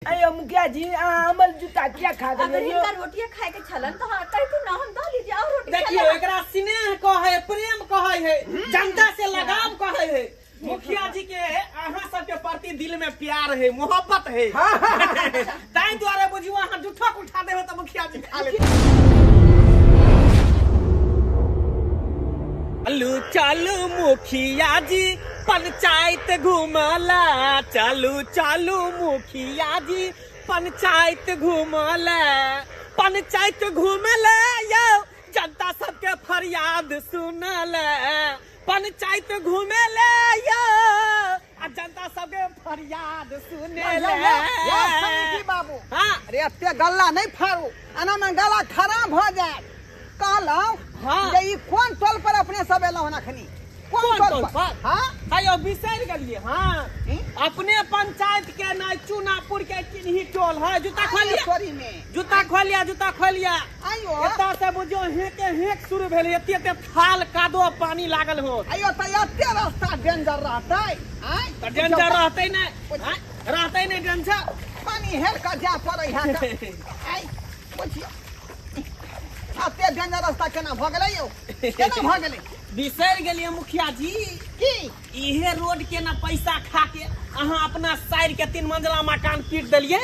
अयो मुखिया जी, अहाँ हमर जूता किया खा अगर गेलियै? हिनका रोटिए खाए के छलन तो हाँ कहतू ना, हम दऽ लीजिए और रोटी। देखियो, एकरा स्नेह कहै, प्रेम कहै है, जनता से लगाव कहै है। मुखिया जी के अहाँ सबके प्रति दिल में प्यार है, मोहब्बत है, ताहि दुआरे बुझियो अहाँ जूठो के उठा देबै तऽ मुखिया जी खा लेते। चलू चलू मुखिया जी पंचायत घुमला, चलू चलू मुखिया जी पंचायत घुमला, पंचायत घुमला यौ जनता सबके फरियाद सुनला, पंचायत घुमेले यौ आ जनता सबके फरियाद सुनेले। समिति बाबू। हाँ। अरे एते गल्ला नहीं फाड़ू, एना में गला खराब भऽ जायत। कहलहुँ जे ई कोन टोल पर अपने सब एलहुँ हन अखनी? कोन टोल पर? हाँ। अयो बिसरि गेलियै। हाँ, अपने पंचायत के नहि चुनापुर के किन्ही टोल है। जूता खोलिया। सॉरी में जूता खोलिया, जूता खोलिया। आइयो। एतऽ से बुझियौ हेके हेक शुरू भेल, एते एते थाल कादो पानी लागल हो। आइयो, तऽ एते रास्ता डेंजर रहतै? आँय? तऽ डेंजर रहतै नहि? आँय? रहतै नहि डेंजर? पानी हेल कऽ जाय पड़ै है तऽ। आँय, बुझियौ एते डेंजर रास्ता केना भऽ गेलै यौ, केना भऽ गेलै? बिसरि गेलियै मुखिया जी? की? इहे रोड के ना पैसा खा के अहाँ अपना साइड के 3 मंजिला मकान पीट देलियै।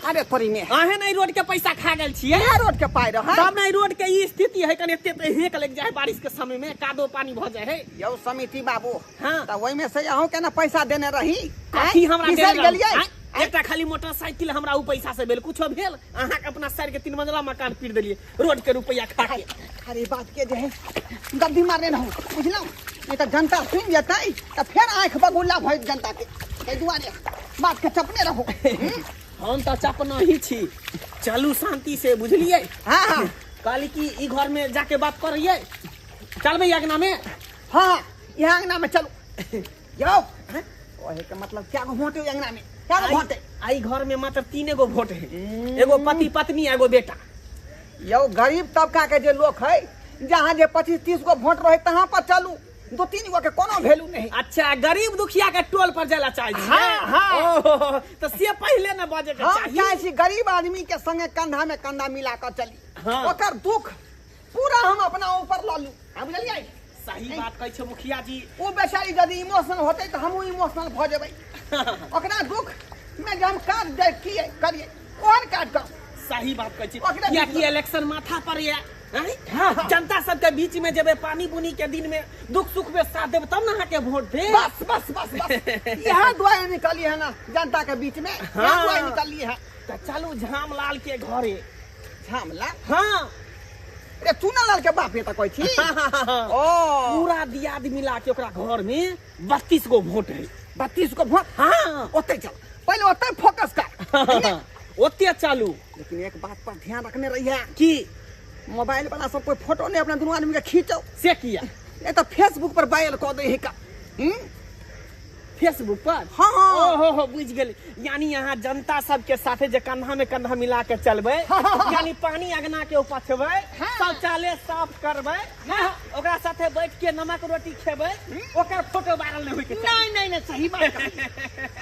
अरे तोरी में अहें नहीं रोड के पैसा खा गेल छियै। इएह रोड के पाइ रहै। तब नहीं रोड के ई स्थिति है, कनि एते एते हेक लागि जाइ है बारिश के समय में, कादो पानी भऽ जाइ है। यौ समिति बाबू। हाँ। तऽ ओहिमे से अहूँ के ने पैसा देने रही? कथी हमरा बिसरि देने रहू? गेलियै? आँय? एकटा खाली मोटरसाइकिल हमरा उ पैसा से भेल, कुछो भेल? अहाँके अपना साइड के 3 मंजिला मकान पीट देलियै रोड के रुपैया खा के। अरे बात के जे है गद्दी मारने रहू, बुझलहुँ? नहीं तऽ जनता सुनि जेतै तऽ फेर आँखि बगुला भऽ जेतै जनता के, ताहि दुआरे बात के चपने रहू। हम तऽ चपना ही छी। चलू शांति से, बुझलियै? हाँ, हाँ। कहली कि ई घर में जाके बात करियै, चलबै अंगना में? हाँ, यहाँ अंगना में चलू। यौ कहे के मतलब क्या गो वोट है अंगना में, क्या गो वोट है? आई घर में मात्र 3 गो वोट है, एगो पति पत्नी एगो बेटा। यौ गरीब तबका के जे लोग है, जहाँ जे 25-30 गो वोट रहे तहाँ पर चलू, 2-3 गो के कोनो वैल्यू नहीं। अच्छा, गरीब दुखिया के टोल पर जाला चाहे छी? हाँ, हाँ। ओहो, तो से पहले न बजे के हम चाही। चाहे छी गरीब आदमी के संगे कंधा में कंधा मिला कर चली। हाँ। ओकर दुख पूरा हम अपना ऊपर लऽ लू। हाँ, बुझलियै? सही बात कहै छै मुखिया जी। ओ बेचारी यदि इमोशनल होतै तऽ हमहूँ इमोशनल भऽ जेबै। ओकरा दुख में जे हम काज देखियै करियै, ओहन काज करू। सही बात कहै छी। ओकरा कियाकि बीच में। इलेक्शन माथा पर ये, हैं? हाँ, हाँ। जनता सबके बीच में जेबै, पानी बुनी के दिन में दुख सुख में साथ देबै तब ना अहाँके वोट देब। बस बस बस बस, इएह दुआरे निकलिए है ना जनता के बीच में, इएह हाँ। दुआरे निकलिए है। तऽ चलू झामलाल के घरे। झामलाल? हाँ। रे चुनालाल के बाप ये तऽ कहै छी? हाँ, हाँ, हाँ, हाँ। ओ। पूरा दियाद मिला के ओकरा घर में 32 गो वोट है। 32 गो वोट? हाँ। ओतै चल, पहिले ओतै फोकस कर। ओते चलू। लेकिन एक बात पर ध्यान रखने रहिए। की? मोबाइल वाला सब कोई फोटो नहीं अपना दुनू आदमी के खींचो। से किया? नहीं तो फेसबुक पर वायरल कऽ दै है का। फेसबुक पर? हाँ, हाँ। ओहो हो, बुझ गेली। यानी यहाँ जनता सबके साथे जे कंधा में कंधा मिला के चलबै, हाँ, हाँ, हाँ। यानी पानी अंगना के उपछबै, हाँ। शौचालय साफ करबै, हाँ। ओकरा साथे बैठ के नमक रोटी खेबै, ओकर फोटो वायरल नहीं होय के चाही। नहीं, नहीं, नहीं, सही बात कहलियै।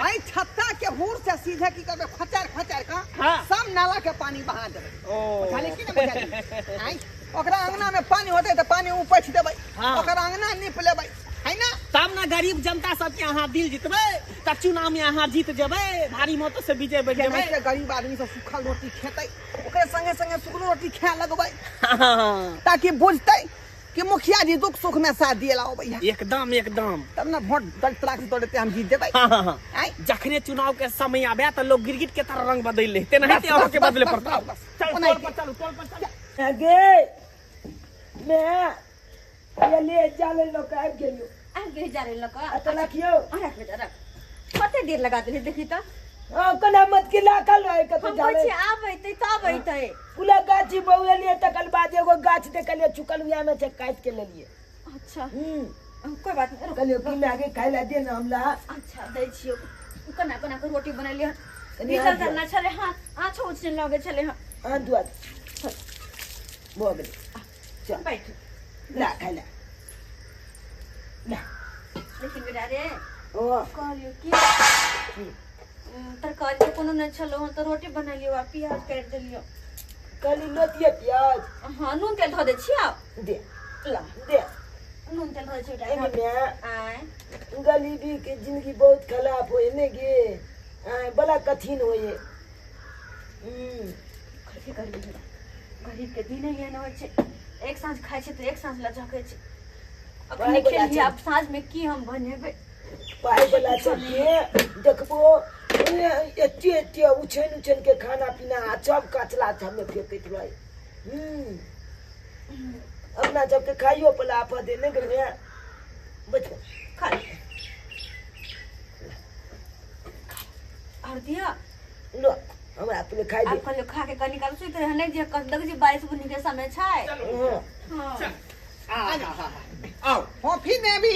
एहि छत्ता के हुर से सीधे की करबै, खोचार खोचार के हाँ। सब नाला के पानी बहा देबै। ओ। बुझलियै की नहि बुझलियै? आँय, ओकरा अंगना में पानी होतै तऽ पानी उपछि देबै, हाँ। ओकर अंगना नीप लेबै, है ना? तब ना गरीब जनता सबके अहाँ दिल जीतबै, तब चुनाव में अहाँ जीत जेबै, भारी मत से विजय बनि जेबै। जेनाहिते गरीब आदमी सब सूखल रोटी खेतै, ओकरे संगे संगे सुखलो रोटी खाए लगबै, हाँ। ताकि बुझतै कि मुखिया जी दुख सुख में साथ दिए ला अबैया। एकदम, एकदम। तब ना वोट 10 लाख से दौड़ते हम जीत जेबै। हाँ, हाँ, हाँ। आँय? जखने चुनाव के समय आबे तऽ लोग गिरगिट के तरह रंग बदलि ले, तेनाहिते बस, अहाँके बस, बदले बस, पड़तै। बस, बस। चल, ओनाहिते। टोल पर चलू, टोल पर चलू। गे, मैं ये ले जा ले लोग आबि गेलियो। आबि गेली जा ले लोग। आ तऽ रखियौ। हाँ, रख बेटा, रख। कते देर लगा देली देखी तऽ? हाँ, कोना मत की लाखल रहे कतौ हम जाले। कहै छी आब अयतै तब अयतै। पूरा गाछी बौएलियै तकर बाद एगो गाछ देखलियै चुकल, उएह में से काटि के लेलियै। अच्छा। कोई बात नहीं, रुक। कहलियै कि माय गे खाय लए दे ने हमरा। अच्छा, दै छियौ। कोना कोना के रोटी बनेलियै हन। कनि भीतर आँच करना छलै हन, आँचो उछने लगै छलै हन। आँच दुआ दे। भऽ गेलै। चल। बैठ। ला, खाय ला। ला। लेकिन बेटा रे, ओ। कहलियौ की? की? तरकारी तो कोनो नहीं छलो हन, तो रोटी बनेलियो आ प्याज काटि देलियो। कहली नोतिए प्याज। हां नून तेल धऽ दै छियै। दे ला दे नून तेल धऽ दै छियै। एने में आय गरीबी के जिंदगी बहुत खराब होए ने गे, आय बड़ा कठिन होए। कथी करबी, गरीब के दिन एहन होइ छै, एक साँझ खाइ छै तऽ एक साँझ लचकै छै। अखने खेलियै, आब साँझ में की हम बनेबै? पाइ वाला सबके देखबो एते एते उछैन उछैन के खाना पीना आ सब कचला सबमे फेकैत रहै। अपना सबके खाइयो पला आफत है ने गे। बैठ खा और दिया लो हमरा पहिले खाइ दे। आब कहलियो खा के कनी काल सुति रहे, नहि जे देखै छी बारिश बुन्नी के समय छै। हां आओ कॉफी देबी,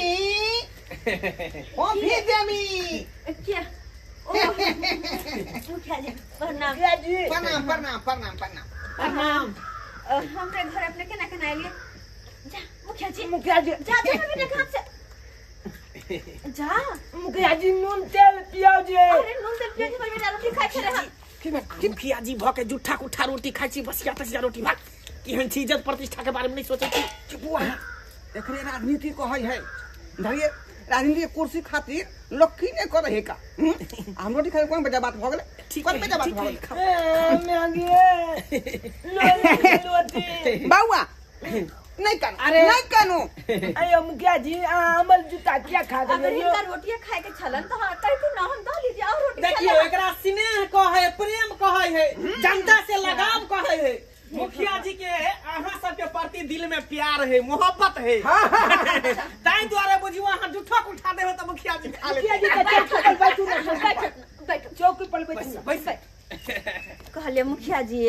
कॉफी देबी। क्या ओ मुखिया जी प्रणाम। मुखिया जी प्रणाम प्रणाम प्रणाम प्रणाम प्रणाम। हमरे घर अपने केना केना एलियै? जा मुखिया जी, मुखिया जी जा जा बेटा घाट से जा। मुखिया जी नून तेल पियाओ जे। अरे नून तेल पियाओ जे, बेटा रोटी खाइ छै रे। मुखिया जी भ के जुट्ठा कुट्ठा रोटी खाइ छी, बसिया तसिया रोटी भाग। केहन छी, इज्जत प्रतिष्ठा के बारे में नहीं सोचै छी। चुप एकरे राजनीति कहै है। धरिए राजनीति कुर्सी खातिर लोग की नहीं करे है का। हम रोटी खाइ कोन बजा बात भ गेलै, कोन बजा बात भ गेलै। ए बाबुआ नहीं कानू, अरे नहीं कानू। अयो मुखिया जी अमल जूता किया खा गेलियै? अगर हिनका रोटिया खाय के छलन त हां कहती ना हम द लीजिए और रोटी। देखियो एकरा स्नेह कहै, प्रेम कहै है, जनता से लगाव कहै है। मुखिया जी के अहाँ सबके प्रति दिल में प्यार है, मोहब्बत है। ताहि दुआरे बुझियो अहाँ जुठो उठा देबै त मुखिया जी खा लेतै। मुखिया जी के चौकी पर बैठू ना, बैठू चौकी पर बैठू बैठ। कहलियै मुखिया जी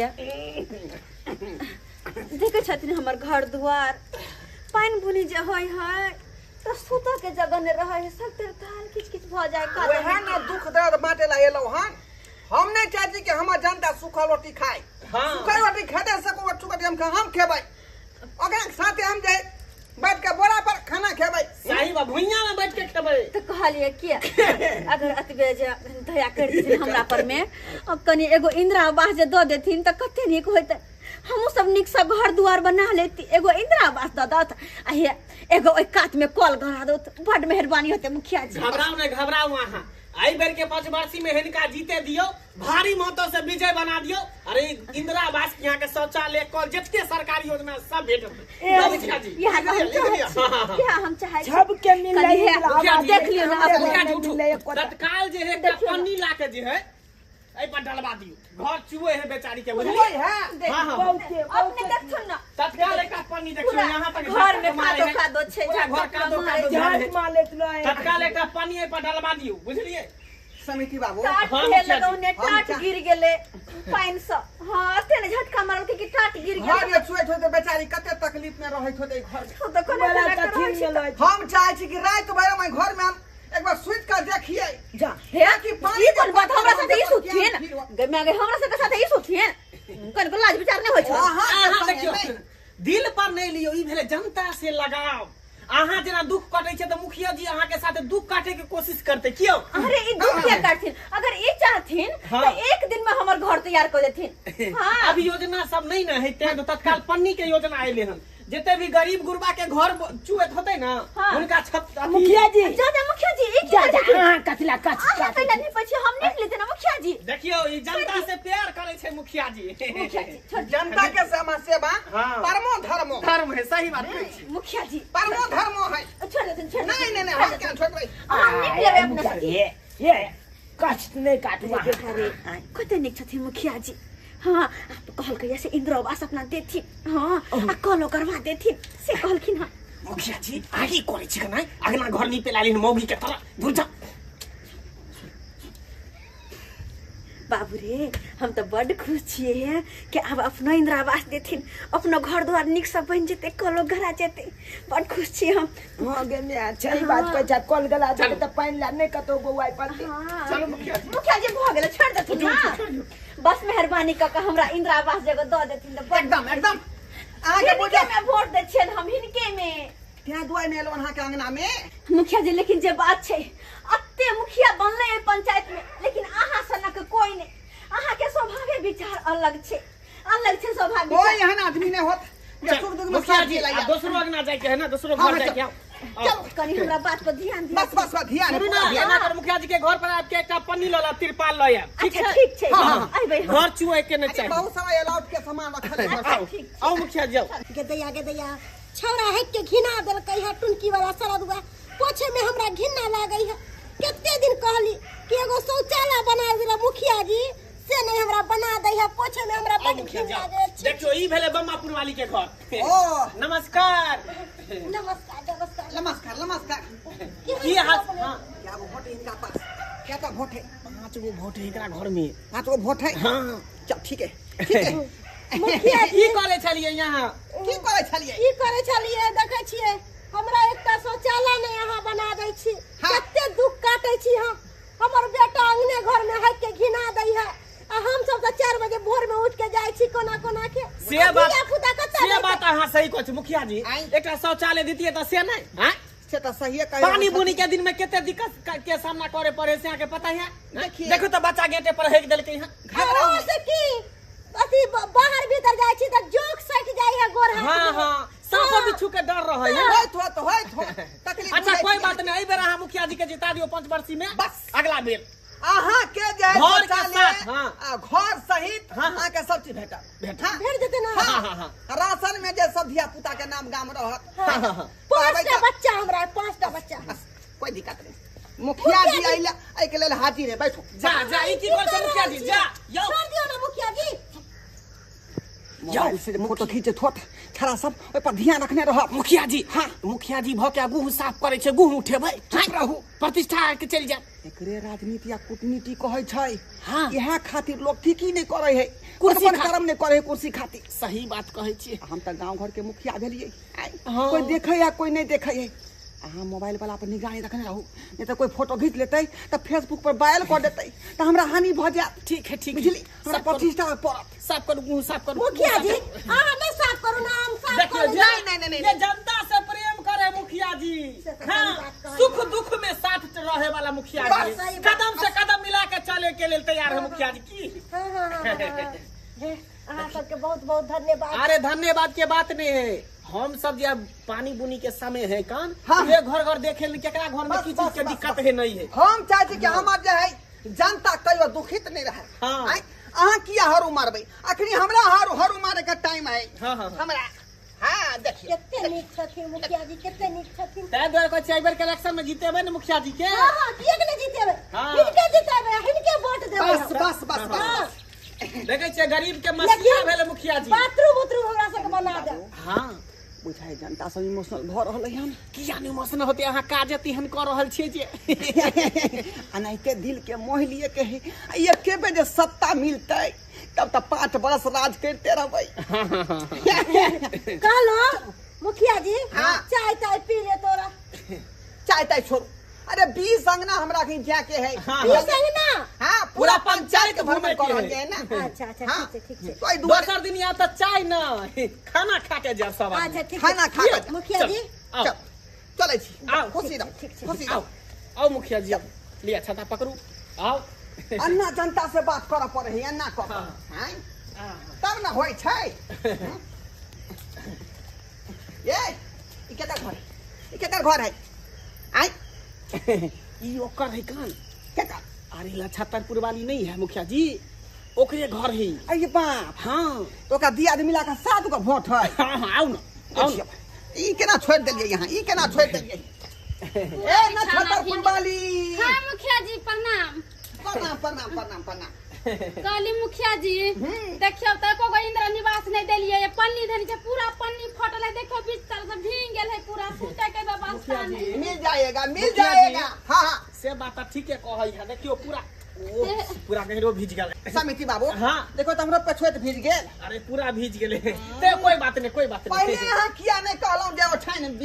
देखे छथिन हमर घर दुआर, पानि बुनी जे होइ है त सुतऽ के जगह नहि रहै है, सब तरताल किच किच भऽ जाय। वएह ना दुख दर्द बांटे ला एलौ हन। हम नहीं चाहै छी कि हमर जनता सूखल रोटी खाए। हाँ। सूखल रोटी खेतै से को रोटी हम खेबै, ओकरा साथे हम जे बैठ के बोरा पर खाना खेबै। सही बा, भुइयां में बैठ के खेबै। तो कहलियै कि अगर अतबे जे दया कर देथिन हमरा पर में, और कनी एगो इंदिरा आवास जे दऽ देथिन तऽ कते नीक होइतै। हमहूँ सब नीक से घर दुआर बना लेती, एगो इंदिरा आवास दऽ दत आ हे एगो ओहि कात में कल गड़ा दत, बड मेहरबानी होतै मुखिया जी। घबराउ नहीं घबराउ अहाँ, एहि बेर के पंचवर्षी में हिनका जीते दियो, भारी मतों से विजय बना दियो। अरे इंदिरा आवास यहाँ के शौचालय कल जते सरकारी योजना सब भेटत। मुखिया जी इएह हम चाहै छी सबके मिललै। देख लियौ ना मुखिया जी उठू, तत्काल जे है एकटा पन्नी ला के जे है एहि पर डलवा दियो, घर चुए है बेचारी के, बुझलियै? हां हां बहुते अपने देखथुन ना तत्काल एकटा पन्नी देखियो यहाँ तक घर में कादो कादो छै, घर कादो कादो झाट मारैत रहै। तत्काल एकटा पन्नी एहि पर डलवा दियो, बुझलियै? समिति बाबू टाट भेल लगौने, टाट गिर गेलै पानि सँ। हां एते ने झटका मारलकै कि टाट गिर गेलै। घर में चुएत होतै बेचारी कते तकलीफ में रहैत होतै घर में। तऽ कोना कोना कठिन गेलै। हम चाहै छी कि राति भरि हम घर में हम एक बार सुति के देखिए जा हे कि पानी कोन बात हमरा साथे ई सुथिन गे मैं गे हमरा सबके साथे ई सुथिन, कनको लाज विचार नहि होइ छै। अहाँ देखियो दिल पर नहीं लियो, ई भेलै जनता से लगाव। अहाँ जेना दुख काटे छै त मुखिया जी अहाँ के साथे दुख काटे के कोशिश करते क्यों? अरे ई दुख किया काटथिन? अगर ई चाहथिन हाँ। त एक दिन में हमर घर तैयार कर देथिन। हां अभी योजना सब नहीं ना है, तें तत्काल पन्नी के योजना आइले हन। जते भी गरीब गुरबा के घर चुएत होते ना, हाँ। उनका छत मुखिया जी जा जा मुखिया जी ई जा जा हां कथला कच अहाँ कैला नहीं पछी हम नहीं लेते ना मुखिया जी। देखियो ई जनता से प्यार करे छै मुखिया जी। मुखिया जी छोड़ जनता के समाज सेवा हाँ। परमो धर्मो धर्म है, सही बात कहै छी मुखिया जी, परमो धर्मो है। छोड़ देथिन, छोड़ नहीं नहीं नहीं हम क्या छोड़बै, हम निक लेबै अपना से। ये ये कष्ट नहीं काटू अरे कते नीक छथिन मुखिया जी। हाँ कहलकै से इंदिरा आवास अपना देथिन, हाँ आ कलो करवा देथिन से कहलखिन। हाँ मुखिया जी आगी करै छी कि नहीं? अगना घर नीपे लालिन मौगी के तरह दूर जा। बाबू रे हम तो बड खुश छियै कि आब अपनो इंदिरा आवास देथिन, अपनो घर द्वार नीक से बनि जेतै, कलो घरा जेतै, बड खुश छियै हम। हां गे मैं सही बात कहै छै, कल गला जेतै त पानि ला नहि कतौ बौआइ पड़तै। चलू मुखिया जी, मुखिया जी भऽ गेलै, छोड़ि देथिन ना, बस मेहरबानी कऽ के हमरा इंदिरा आवास जगह दऽ देथिन तऽ एकदम एकदम अहाँ के हिनके में वोट दै छियनि हम, हिनके में। त्या दुआरे ने एलो अहाँ के अंगना में। मुखिया जी लेकिन जे बात छै अत्ते मुखिया बनले एहि पंचायत में, लेकिन अहाँ सनक कोई नहीं। अहाँ के स्वभावे विचार अलग छै, अलग छै स्वभाव कोई विचार। एहन आदमी नहीं होत जे सुख दुख में मुखिया साथ जी दिला। आ दोसरो अंगना जाय के है ना, दोसरो हाँ, घर जाय के चल। आउ। चलो कनी हमरा बात पर ध्यान दिअ। बस बस बस ध्यान है, सुनू पूरा ना, ध्यान। एना कर मुखिया जी के घर पर आबि के एकटा पन्नी लऽ लब, तिरपाल लऽ आयब। ठीक अच्छा छै? ठीक छै। हाँ, हाँ। अयबै हम। घर चुए के नहि अरे चाही। बहुत समय अलाउट के सामान रखल है घर आउ पर। ठीक। आउ मुखिया जी आउ। गेदैया गेदैया छौड़ा हटि के घिना देलकै है टुनकी वाला सरदुआ, पोछे में हमरा घिना लागै है। कते दिन कहली कि एगो शौचालय बना दिला मुखिया जी, से नहीं हमरा बना दै है, पोछे में हमरा आउ बड मुखिया घिन जी आउ। लागै छै। देखियौ ई भेलै बम्मापुर वाली के घर। ओ नमस्कार। नमस्कार नमस्कार। नमस्कार नमस्कार। की हाल? हाँ, क्या गो वोट है इनका पास? क्या का वोट है? 5 गो वोट है एकरा घर में। 5 गो वोट है? हाँ। चल ठीक है ठीक है। मुखिया की करै छलियै यहाँ? की करै छलियै? की करै छलियै? देखै छियै हमरा एकटा शौचालय नहि अहाँ बना दै छी। हाँ। कते दुख काटै छी हम। हमर बेटा अंगने घर में हटि के घिना दै है, आ हम सब तऽ 4 बजे भोर में उठ के जाइ छी कोना कोना के। से बात धिया-पुता कतऽ से जेतै? बात अहाँ सही कहै छी मुखिया जी। आँय। एकटा शौचालय दितियै तऽ से नहि। आँय? से तऽ सहिए कहै पानी बुनी के दिन में कते दिक्कत के सामना करे पड़े से अहाँके पता है? देखिए। देखो तऽ बच्चा गेटे पर हेक देलकै हँ। घबराउ ओ नहि। से की अथी बाहर भीतर जाइ छी तऽ जोक सटि जाइ है गोर हाथ हाँ में। हाँ, सांपो बिच्छू के डर रहै है। होइत होत होइत होत तकलीफ अच्छा बुझै कोई छी। बात नहीं, एहि बेर अहाँ मुखिया जी के जिता दियौ 5 वर्षी में। बस। अगला बेर अहाँ के जे है घर के शौचालय, साथ, हाँ। आ घर सहित हाँ। अहाँ के सब चीज भेटत। भेटत। हाँ। भेट जेतै ना? हाँ, हाँ, हाँ। राशन में जे सब धिया पुता के नाम गाम रहत। हाँ। हाँ, हाँ। 5टा बच्चा हमरा, 5टा बच्चा। बस, कोई दिक्कत नहीं। मुखिया जी अइला एहि के लेल हाजिर है, बैठो। जा जा ई की करै छै मुखिया जी? जा यौ छोड़ दियौ ना मुखिया जी। मोबाइल से फोटो खींचे थोत छड़ा सब ओहि पर ध्यान रखने रह। मुखिया जी। हाँ। मुखिया जी भ के गुह साफ करै छै, गुह उठेबै। चुप रहू। प्रतिष्ठा के चलि जायब। एकरे राजनीति या कूटनीति कहै छै। हाँ। इएह खातिर लोग ठीक ही नहीं करै है, कुर्सी अपन कर्म नहीं करै है कुर्सी खातिर। सही बात कहै छियै। हम तऽ गाँव घर के मुखिया भेलियै। आँय, हाँ। कोई देखै या कोई नहीं देखै है। अहाँ मोबाइल वाला पर निगरानी रखने रहू, नहीं तऽ कोई फोटो घीच लेतै तऽ फेसबुक पर वायरल कऽ देतै तऽ हमरा हानि भऽ जायत। ठीक है ठीक है। बुझली? हमरा साफ करू। प्रतिष्ठा पड़त। साफ करू गुह साफ करू। मुखिया जी अहाँ नहि साफ करू ना, हम साफ देखियौ करू। जे नहीं, नहीं, नहीं, ये जनता से प्रेम करे मुखिया जी। से तऽ हाँ, सही बात कहलियै। सुख दुख में साथ रहे वाला मुखिया बस, जी, सही बात। कदम से कदम मिला के चले के लेल तैयार है मुखिया जी। की हाँ, हाँ, हाँ, हाँ, हाँ। हे, अहाँ सबके बहुत बहुत धन्यवाद। अरे धन्यवाद के बात नहीं है, हम सब जे पानी बुनी के समय है कान हाँ। ये घर घर देखे ले केकरा घर में बस, की चीज बस, के बस, दिक्कत बस। है नहीं है। हम चाहे छी कि हमर जे है जनता कहियो दुखित नहीं रहे। हाँ। आँय, अहाँ किया हरू मारबै? अखनी हमरा हरू हरू मारे के टाइम है। हाँ, हाँ, हाँ। हमरा हाँ देखियौ कते नीक छथिन मुखिया जी, कते नीक छथिन। ताहि दुआरे कहै छियै एहि बेर के इलेक्शन में जीतेबै ने मुखिया जी के। हाँ हाँ, किएक नहि जीतेबै? हाँ। हिनके जीतेबै, हिनके वोट देबै। बस बस बस बस। हाँ। देखै छियै गरीब के मसीहा लेकिन भेलै मुखिया जी। बाथरूम उथरूम हमरा सबके बना देब। हाँ बुझाइ जनता सब इमोशनल भऽ रहल हन। किया नहि इमोशनल होतै? अहाँ काज एहन कऽ रहल छियै जे एनाहिते दिल के मोहि लिए के है। आ एके बेर जे सत्ता मिलतै तब तऽ 5 बरस राज करिते रहबै। कहलहुँ मुखिया जी हाँ। चाय ताय पी ले तोरा। चाय ताय छोड़ू, अरे 20 अंगना हमरा कहीं जाके है। हाँ। 20 अंगना? हाँ, पूरा पंचायत के भ्रमण घूमे कऽ रहल के है ना। अच्छा अच्छा हाँ। ठीक छै ठीक छै। तो एहि दुआरे दोसर दिन यहाँ तऽ चाय न खाना खा के जायब सब आदमी। अच्छा ठीक खाना खा के मुखिया जी। आउ। चल चलै छी। आउ। खुशी रहू, ठीक छै। खुशी आउ रहू। आउ मुखिया जी आउ, लिअ छाता पकड़ू आउ। अन्ना जनता से बात करऽ पड़ै है, अन्ना कऽ हाँ। आँय तब ने होइ छै। ये ई केकर घर है? ई केकर घर है? आँय ई ओकर है कान। केकर? अरे लछतरपुर वाली नहीं है मुखिया जी, ओकरे घर है। अरे बाप। हाँ तो ओकरा दिया आदमी मिला के 7 गो वोट है। हाँ हाँ आउ ना आउ ना। ई केना छोड़ि देलियै यहाँ? ई केना छोड़ि देलियै? ए नक्षत्रपुर वाली। हाँ मुखिया जी प्रणाम। प्रणाम प्रणाम प्रणाम प्रणाम। कहली मुखिया जी देखियौ तऽ एको गो इंदिरा निवास नहि देलियै, पन्नी धनी छै पूरा पन्नी फटल है, देखियौ बीच तर से भींग गेल है पूरा, सूते के व्यवस्था नहीं। मिल जाएगा मिल मुखिया जी। जाएगा। हाँ हाँ से बात तऽ ठीके कहै है। देखियौ पूरा ओ पूरा गहिरो भीज गेल। समिति बाबू हाँ। देखो तऽ हमरो पछुएत भीज गेल। अरे पूरा भीज गेलै ते कोई बात नहीं, कोई बात पहिले नहीं। अहाँ किया नहीं कहलहुँ जे ओछाइन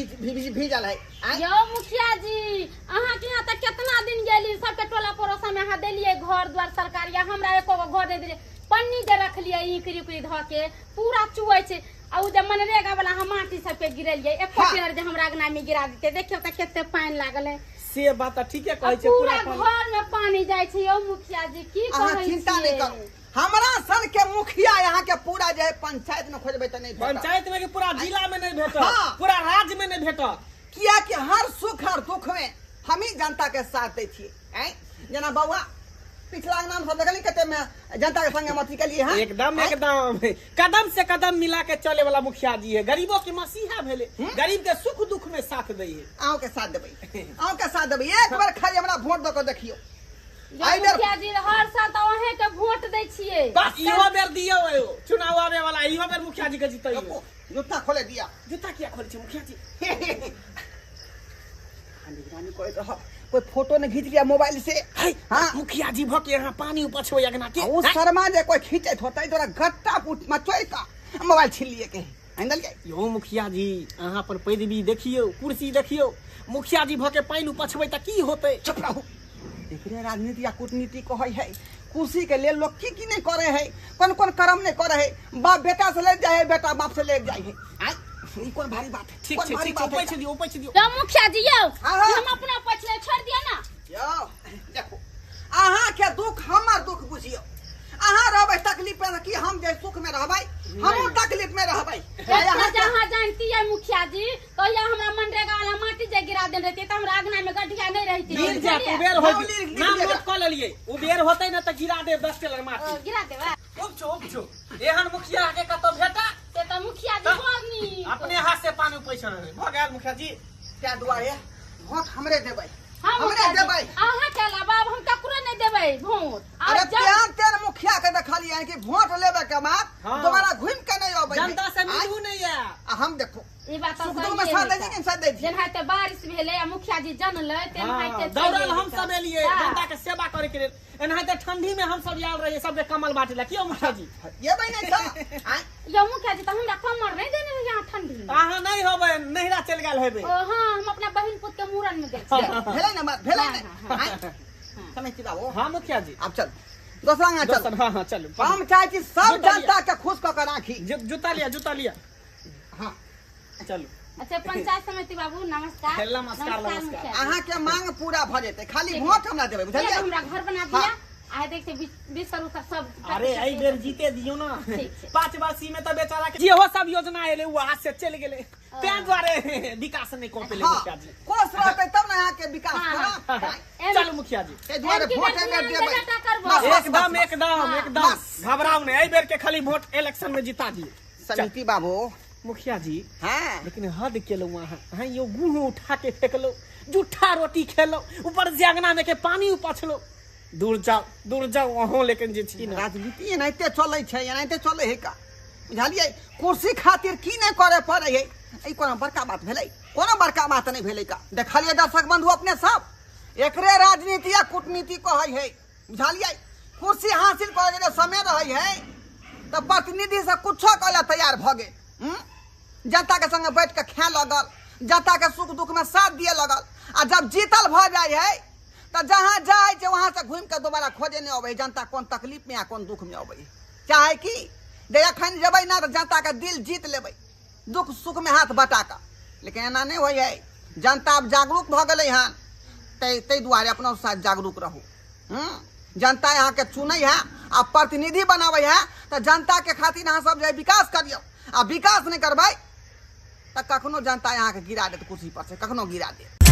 भीजल है? आँय? यौ मुखिया जी अहाँ के यहाँ तऽ केतना दिन गेली, सबके टोला पड़ोसा में अहाँ देलियै घर द्वार सरकारी, हमरा एको गो घर नहि देलियै। पन्नी जे रखलियै ईकरी उकरी धऽ के पूरा चुऐ छै। आ उ जे मनरेगा वाला हम माटी सबके गिरेलियै एको हाँ। टेलर जे हमरा अंगना में गिरा देते देखियौ तऽ कते पानि लागल है। से बात तऽ ठीके आ कहै छै। पूरा पूरा घर में पानी जाइ छै यौ मुखिया जी, की अहाँ कहै चिंता नहीं छियै? करू, हमरा सन के मुखिया यहाँ के पूरा जे है पंचायत में खोजबै तऽ नहीं भेटत। पंचायत में कि पूरा जिला में नहीं भेटत। हाँ। पूरा राज्य में नहीं भेटत। किया कि हर सुख हर दुख में हम ही जनता के साथ दै छियै। आँय जेना बौआ पिछला अंगना में सब देखली कते में जनता के संगे अथी केलिए हैं। एकदम। आँय? एकदम कदम से कदम मिला के चले वाला मुखिया जी है। गरीबों के मसीहा भेले, गरीब के सुख दुख में साथ दै है। अहूँ के साथ देबै, अहूँ के साथ देबै। एक बार खाली हमरा वोट दऽ के देखियौ। यौ एहि बेर मुखिया जी, हर साल तऽ अहें के वोट दै छियै। बस इहो बेर दियौ, एगो चुनाव आवे वाला, इहो बेर मुखिया जी के जीतैयो। रुकू, जूता खोले दिया। जूता किया खोले छै मुखिया जी? निगरानी करैत रहब, कोई फोटो नहीं खींच लिया मोबाइल से। है। हाँ। मुखिया जी भ के यहाँ पानी उपछबै अगना के। आ ओ शर्मा जे कोई खींचैत होतै तोरा गट्टा पुट मचोइ का मोबाइल छीन लिए के आनि देलकै। यो मुखिया जी, अहाँ अपन पैदबी देखियौ, कुर्सी देखियौ, मुखिया जी भ के पानि उपछबै तऽ की होतै? चुप रहू। एकरे राजनीति या कूटनीति कहै है। कुर्सी के लेल लोग की की नहीं करे है, कोन कोन कर्म नहीं करे है। बाप बेटा से ले जाए है, बेटा बाप से ले जाए है। आय ई कोन भारी बात है? ठीक कोन छै। भारी ठीक छै। बात है? उपछि दियौ, उपछि दियौ। यौ मुखिया जी यौ, हाँ, हाँ। हम अपना पछले छोड़ दिअ ना। यौ देखो, अहाँ के दुख हमर दुख बुझियौ। अहाँ रहबै तकलीफ में कि हम जे सुख में रहबै? हमहूँ तकलीफ में रहबै। एतना जे अहाँ जानतियै मुखिया जी, तो या हमरा मनरेगा वाला माटी जे गिरा देने रहतियै तऽ हमरा अंगना में गड्ढिया नहीं रहती। गिर जात उबेर हो। नाम लिख नाम लिख। नोट कऽ लेलियै, उबेर होतै ने तऽ गिरा देब 10 टेलर माटी। गिरा देबै। उपछो उपछो, एहन मुखिया के कतौ भेटा? से तऽ मुखिया जी बड़ नीक। अपने हाथ से पानी उपैछ रहै भऽ गेल मुखिया जी। ताहि दुआरे वोट हमरे देबै। हम हमरे मुखिया जी, देबै। अहाँ के अलावा आब हम ककरो नहि देबै वोट। आ अरे जब तेहन तेहन मुखिया के देखलियै कि वोट लेबे के बाद हाँ। दोबारा घुमि के नहीं अबै है। जनता से मिलू नहीं है। आ हम देखो ई बात तऽ सुख दुख में सहिए साथ दै है। छी कि साथ दै छी? जेनाहिते बारिश भेलै आ मुखिया जी जनलै तेनाहिते हाँ, दौड़ल हम सब एलियै हाँ। जनता के सेवा करे के लेल। एनाहिते ठंडी में हम सब आयल रहियै सबके कमल बांटे ला। क्यों मुखिया जी? एबै नहि तऽ आँय? यौ मुखिया जी, तऽ हमरा कमर नहि देने रहियै अहाँ ठंडी में। अहाँ नहीं होबै, नैहरा चलि गेल हेबै। ओ हाँ, हम अपना बहिन पुत के मूड़न में गेल छियै। भेलै ने बात? भेलै ने? हाँ, आँय? समझ छी बाबू? हाँ मुखिया जी। आब चल दोसरा अंगना चल। दोसर, हाँ हाँ, चलू। हम चाहै छी सब जूता लिअ। जनता के खुश कऽ के राखी। जूता लिया, जूता लिया। हाँ। चलू। अच्छा पंचायत समिति बाबू नमस्कार। नमस्कार, नमस्कार। मुखिया जी। अहाँ के मांग पूरा भऽ जेतै, खाली वोट हमरा देबै, बुझलियै? एक हमरा घर बना दिया आइ देख छै बिस्तर उस्तर सब। अरे एहि बेर जीते दियौ ना। ठीक छै। 5 वर्षी में तऽ बेचारा के जेहो सब योजना एलै ओ हाथ से चलि गेलै, ताहि दुआरे विकास नहि कऽ पेलै। हाँ, मुखिया जी कोस रहतै तब ने अहाँ के विकास हाँ, करब। हाँ। चलू मुखिया जी। ताहि दुआरे एमकी वोट बेर एहि बेर ध्यान देबै। देबे टा करबो। बस, बस, एकदम बस, बस। एकदम हाँ। एकदम बस। घबराउ नहि, एहि बेर के खाली वोट इलेक्शन में जिता दियौ। समिति बाबू। मुखिया जी। हाँ। लेकिन हद केलहुँ अहाँ, अहाँ यो गुह उठा के फेकलहुँ, जूठा रोटी खेलहुँ, ऊपर से अंगना में के पानी उपछलहुँ। दूर जाओ, दूर जाओ अहूँ, लेकिन जे छी ने राजनीति एनाहिते चलै छै, एनाहिते चलै है का, बुझलियै? कुर्सी खातिर की नहि करे पड़ै है। ई कोनो बड़का बात भेलै? कोनो बड़का बात नहि भेलै का। देखलियै दर्शक बंधु अपने सब, एकरे राजनीति या कूटनीति कहै है, बुझलियै? कुर्सी हासिल करे के समय रहै है तऽ प्रतिनिधि से कुछो करे ला तैयार भऽ गेल। हम्म? जनता के संगे बैठ के खाए लगल, जनता के सुख दुख में साथ दिए लगल, आ जब जीतल भऽ जाइ है तऽ जहाँ जाइ छै वहाँ से घुमि के दोबारा खोजे नहि अबै है जनता कोन तकलीफ में आ कोन दुख में अबै है। चाहे कि जे एखन जेबै ना तऽ जनता के दिल जीत लेबै दुख सुख में हाथ बटा कऽ, लेकिन एना नहि होइ है। जनता आब जागरूक भऽ गेलै हन, ताहि दुआरे अपनो साथ जागरूक रहू। जनता अहाँके चुनै है आ प्रतिनिधि बनाबै है तऽ जनता के खातिर अहाँ सब जे विकास करियौ, आ विकास नहि करबै तऽ कखनो जनता अहाँके गिरा देत कुर्सी पर से, कखनो गिरा देत।